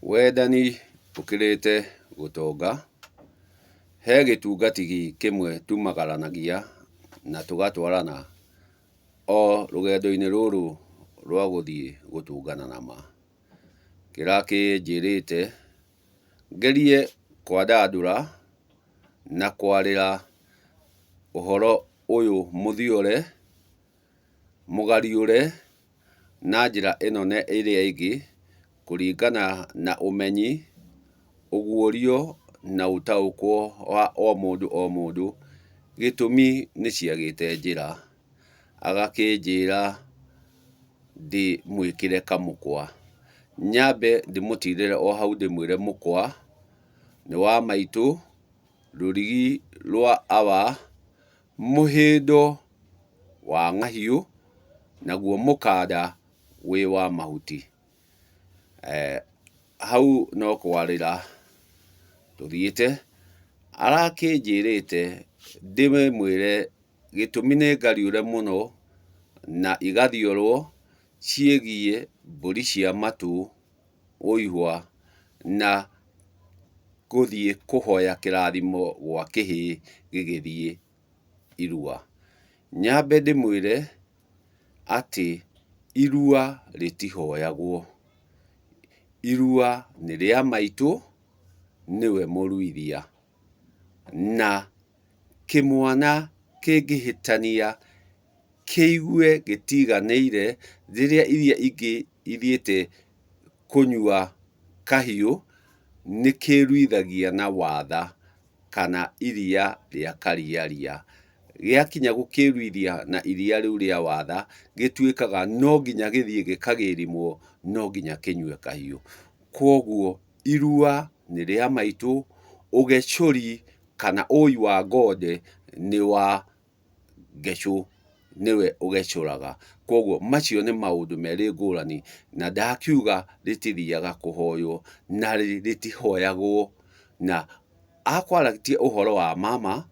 Wendani ũkĩrĩte gũtonga, he gĩtungatigi kĩmwe tumagaranagia na tũgatwarana o rũgendo-inĩ rũrũ rwa gũthiĩ gũtũngana na ma. Kĩrakĩnjĩrĩte ngerie kwandandũra na kwarĩra ũhoro ũyũ mũthiore, mũgariũre na njĩra ĩno na ĩrĩa ĩngĩ, kũringana na ũmenyi, ũguũrio na ũtaũkwo wa o mũndũ o mũndũ, gĩtũmi nĩ ciagĩte njĩra. Agakĩnjĩra ndĩmwĩkĩre kamũkwa. Nyambe ndĩmũtirĩre o hau ndĩmwĩre mũkwa nĩ wa maitũ, rũrigi rwa awa, mũhĩndo wa ng'ahiũ, naguo mũkanda wĩ wa mahuti. Hau no kwarĩra tũthiĩte, arakĩnjĩrĩte ndĩmwĩre gĩtũmi nĩ ngariũre mũno na igathiorwo ciĩgiĩ mbũri cia matũ, ũihwa na gũthiĩ kũhoya kĩrathimo gwa kĩhĩĩ gĩgĩthiĩ irua. Nyambe ndĩmwĩre atĩ irua rĩtihoyagwo, irua nĩ rĩa maitũ, nĩwe mũruithia, na kĩmwana kĩngĩhĩtania kĩigue gĩtiganĩire rĩrĩa iria ingĩ ithiĩte kũnyua kahiũ, nĩ kĩruithagia na watha kana iria rĩa kariaria. Gĩakinya gũkĩruithia na iria rĩu rĩa watha, gĩtuĩkaga no nginya gĩthiĩ gĩkagĩrimwo, no nginya kĩnyue kahiũ. Kwoguo irua nĩ rĩa maitũ, ũgecũri kana ũi wa ngonde nĩ wa ngecũ, nĩwe ũgecũraga. Kwoguo macio nĩ maũndũ merĩ ngũrani, na ndakiuga rĩtithiaga kũhoywo na rĩtihoyagwo. Na akwaratie ũhoro wa mama,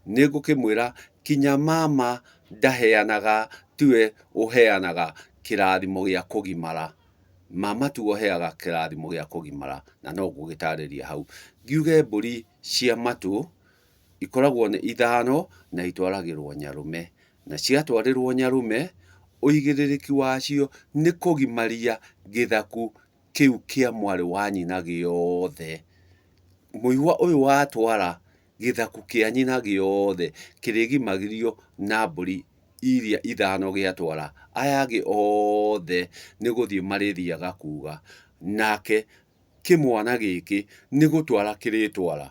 nĩ ngũkĩmwĩra kinya mama ndaheanaga, tiwe ũheanaga kĩrathimo gĩa kũgimara. Mama tiwe ũheaga kĩrathimo gĩa kũgimara, na no ngũgĩtarĩria hau. Ngiuge mbũri cia matũ ikoragwo nĩ ithano na itwaragĩrwo nyarũme. Na ciatwarĩrwo nyarũme, ũigĩrĩrĩki wacio nĩ kũgimaria gĩthaku kĩu kĩa mwarĩ wa nyina gĩothe. Mũihwa ũyũ watwara gĩthaku kĩa nyina gĩothe kĩrĩgimagĩrio na mbũri iria ithano gĩatwara, aya angĩ othe nĩ gũthiĩ marĩthiaga kuga. Nake kĩmwana gĩkĩ nĩ gũtwara kĩrĩtwara,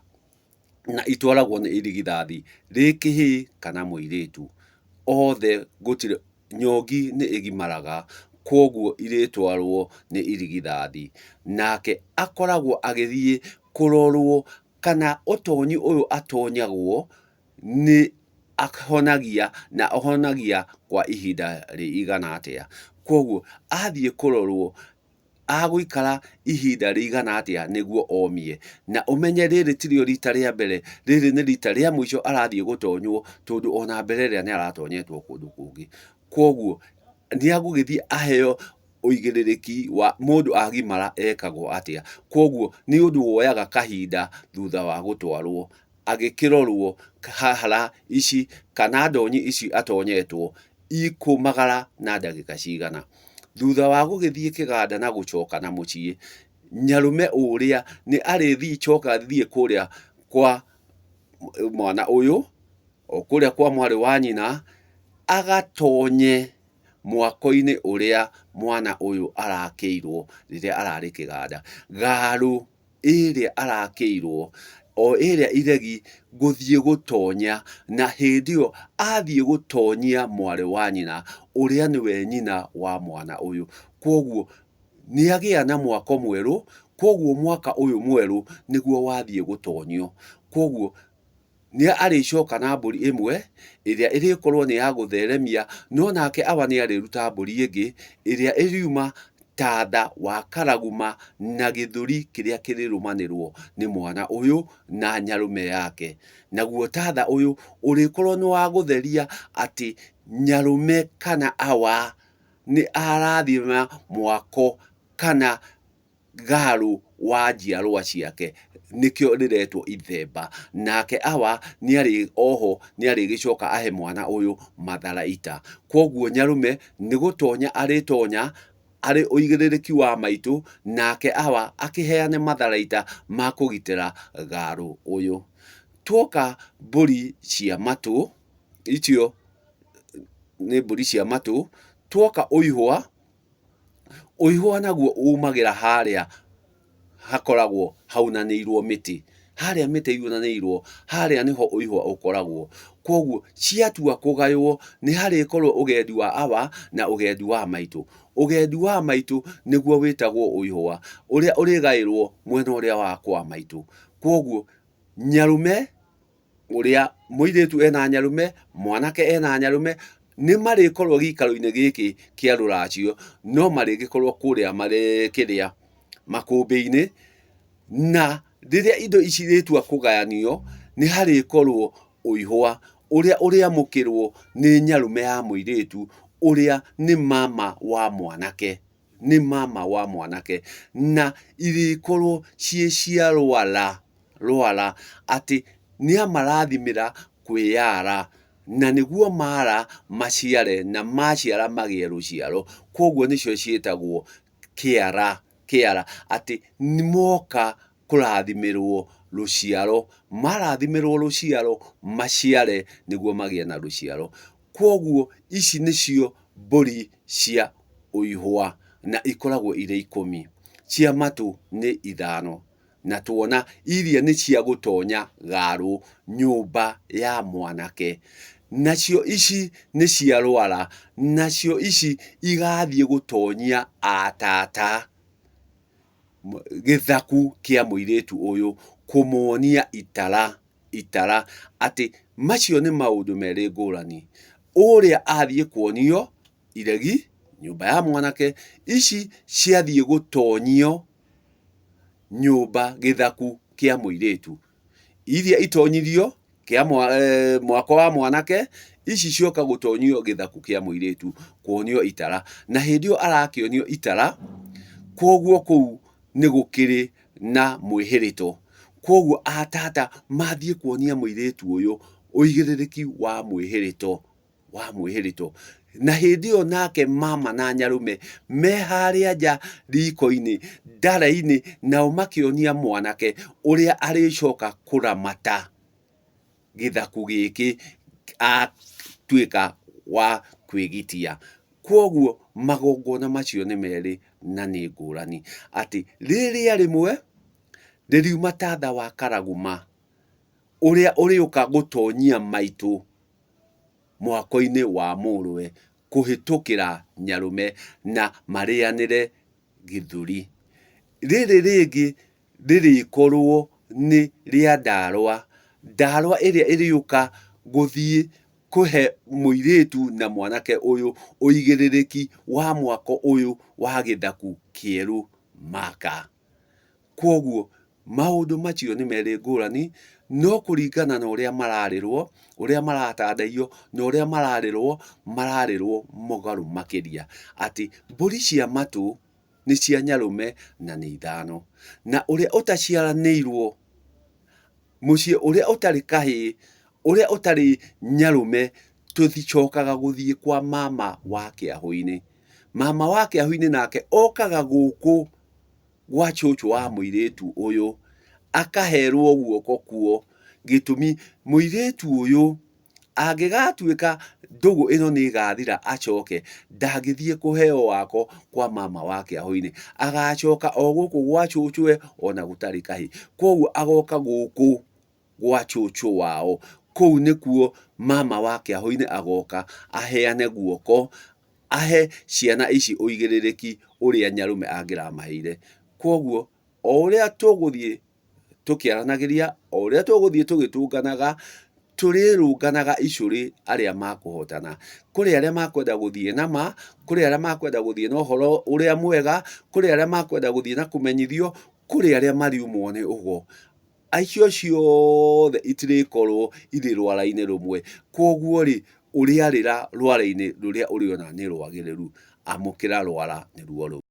na itwaragwo nĩ irigithathi rĩ kĩhĩĩ kana mũirĩtu. Othe gũtirĩ, nyongi nĩ ĩgimaraga, kwoguo irĩtwarwo nĩ irigithathi. Nake akoragwo agĩthiĩ kũrorwo kana ũtonyi ũyũ atonyagwo nĩ ahonagia na ahonagia kwa ihinda rĩigana atĩa. Kwoguo athiĩ kũrorwo agũikara ihinda rĩigana atĩa nĩguo omie. Na ũmenye rĩrĩ tirĩo rita rĩa mbere, rĩrĩ nĩ rita rĩa mũico arathiĩ gũtonywo, tondũ ona mbere ĩrĩa nĩ aratonyetwo kũndũ kũngĩ. Kwoguo nĩ agũgĩthiĩ aheo ũigĩrĩrĩki wa mũndũ agimara ekagwo atĩa. Kwoguo nĩ ũndũ woyaga kahinda thutha wa gũtwarwo agĩkĩrorwo hahara ici kana ndonyi ici atonyetwo ikũmagara na ndagĩka cigana. Thutha wa gũgĩthiĩ kĩganda na gũcoka na mũciĩ, nyarũme ũrĩa nĩ arĩthiĩ coka thiĩ kũrĩa kwa mwana ũyũ, o kũrĩa kwa mwarĩ wa nyina, agatonye mwako-inĩ ũrĩa mwana ũyũ arakĩirwo rĩrĩa ararĩ kĩganda. Garũ ĩrĩa arakĩirwo, o ĩrĩa iregi gũthiĩ gũtonya, na hĩndĩ ĩyo athiĩ gũtonyia mwarĩ wa nyina, ũrĩa nĩwe nyina wa mwana ũyũ. Kwoguo nĩagĩa na mwako mwerũ, kwoguo mwaka ũyũ mwerũ nĩguo wathiĩ gũtonyio. Kwoguo Nĩ arĩcoka na mbũri ĩmwe, ĩrĩa ĩrĩkorwo nĩ ya gũtheremia, no nake Awa nĩ arĩruta mbũri ĩngĩ, ĩrĩa ĩriuma tanda wa karaguma na gĩthũri kĩrĩa kĩrĩrũmanĩrwo nĩ mwana ũyũ na nyarũme yake. Naguo tanda ũyũ ũrĩkorwo nĩ wa gũtheria atĩ nyarũme kana Awa nĩ arathima mwako kana. Garũ wa njiarũa ciake, nĩkĩo rĩretwo ithemba. Nake awa nĩarĩ oho nĩarĩgĩcoka ahe mwana ũyũ matharaita. Kwoguo nyarũme nĩ gũtonya arĩtonya arĩ ũigĩrĩrĩki wa maitũ, nake awa akĩheane matharaita ma kũgitĩra Garũ ũyũ. Tuoka mbũri cia matũ, icio nĩ mbũri cia matũ, tuoka ũihwa, Ũihwa naguo umagĩra harĩa hakoragwo haunanĩirwo mĩtĩ. Harĩa mĩtĩ yunanĩirwo, harĩa nĩho ũihwa ũkoragwo. Kwoguo ciatua kũgaywo, nĩ harĩkorwo ũgendi wa awa na ũgendi wa maitũ. Ũgendi wa maitũ nĩguo wĩtagwo ũihwa, ũrĩa ũrĩgaĩrwo mwena ũrĩa wa kwa maitũ. Kwoguo nyarũme ũrĩa mũirĩtu ena nyarume, mwanake ena nyarume, nĩ marĩkorwo gĩikaro-inĩ gĩkĩ kĩa rũracio, no marĩgĩkorwo kũrĩa marĩ kĩrĩa makũmbĩ-inĩ, na rĩrĩa indo ici irĩtua kũgayanio, nĩ harĩkorwo ũihwa ũrĩa ũrĩamũkĩrwo nĩ nyarume ya mũirĩtu, ũrĩa nĩ mama wa mwanake, nĩ mama wa mwanake, na irĩkorwo ciĩ cia rwara. Rwara atĩ nĩamarathimĩra kwĩyara, na nĩguo mara maciare na maciara magĩe rũciaro. Kwoguo nĩcio ciĩtagwo kĩara, kĩara, atĩ moka kũrathimĩrwo rũciaro, marathimĩrwo rũciaro maciare nĩguo magĩe na rũciaro. Kwoguo ici nĩcio mbũri cia ũihwa na ikoragwo irĩ ikũmi. Cia matũ nĩ ithano. Na tuona iria nĩ cia gũtonya garũ nyũmba ya mwanake. Nacio ici nĩ cia rwara, nacio ici igathiĩ gũtonyia atata gĩthaku kĩa mũirĩtu ũyũ, kũmuonia itara, itara, atĩ macio nĩ maũndũ merĩ ngũrani. Ũrĩa athiĩ kuonio iregi, nyũmba ya mwanake, ici ciathiĩ gũtonyio nyũmba gĩthaku kĩa mũirĩtu. Iria itonyirio kĩa mwako wa mwanake, ici cioka gũtonyio gĩthaku kĩa mũirĩtu kuonio itara. Na hĩndĩ ĩyo arakĩonio itara, kwoguo kũu nĩ gũkĩrĩ na mwĩhĩrĩto. Kwoguo atata mathiĩ kuonia mũirĩtu ũyũ ũigĩrĩrĩki wa mwĩhĩrĩto. Wa mwĩhĩrĩto. Na hĩndĩ ĩyo nake mama na nyarũme me harĩa nja riko-inĩ, ndara-inĩ, nao makĩonia mwanake ũrĩa arĩcoka kũramata gĩthaku gĩkĩ atuĩka wa kwĩgitia. Kwoguo magongona macio nĩ merĩ na nĩ ngũrani. Atĩ rĩrĩa rĩmwe rĩriuma ta tha wa karaguma ũrĩa ũrĩũka gũtonyia maitũ mwako-inĩ wa mũrũwe kũhĩtũkĩra nyarũme na marĩanĩre gĩthũri. Rĩrĩ rĩngĩ rĩrĩkorwo nĩ rĩa ndarwa, ndarwa ĩrĩa ĩrĩũka gũthiĩ kũhe mũirĩtu na mwanake ũyũ ũigĩrĩrĩki wa mwako ũyũ wa gĩthaku kĩerũ maka. Kwoguo maũndũ macio nĩ merĩ ngũrani, no kũringana na ũrĩa mararĩrwo, ũrĩa maratandaiyo, na ũrĩa mararĩrwo, mararĩrwo mũgarũ makĩria. Atĩ mbũri cia matũ nĩ cia nyarũme na nĩ ithano. Na ũrĩa ũtaciaranĩirwo, mũciĩ ũrĩa ũtarĩ kahĩĩ, ũrĩa ũtarĩ nyarũme, tũticokaga gũthiĩ kwa mama wa kĩahũ-inĩ. Mama wa kĩahũ-inĩ nake okaga gũkũ gwa cũcũ wa mũirĩtu ũyũ, akaherwo guoko kuo, gĩtũmi mũirĩtu ũyũ angĩgatuĩka ndũgũ ĩno nĩ ĩgathira acoke, ndangĩthiĩ kũheo wako kwa mama wa kĩahũ-inĩ, agacoka o gũkũ gwa cũcũwe ona gũtarĩ kahĩĩ. Koguo agoka gũkũ gwa cũcũ wao, kũu nĩkuo mama wa kĩahũ-inĩ agoka aheane guoko, ahe ciana ici ũigĩrĩrĩki ũrĩa nyarũme angĩramaheire. Kwoguo o ũrĩa tũgũthiĩ tũkĩaranagĩria, o ũrĩa tũgũthiĩ tũgĩtũnganaga, tũrĩrũnganaga icũrĩ arĩa makũhotana. Kũrĩ arĩa makwenda gũthiĩ na ma, kũrĩ arĩa makwenda gũthiĩ na ũhoro ũrĩa mwega, kũrĩ arĩa makwenda gũthiĩ na kũmenyithio, kũrĩ arĩa mariumwo nĩ ũgo. Icio ciothe itirĩkorwo irĩ rwara-inĩ rũmwe. Kwoguo rĩ, ũrĩarĩra rwara-inĩ rũrĩa ũrĩona nĩ rwagĩrĩru. Amũkĩra rwara nĩruo rũu.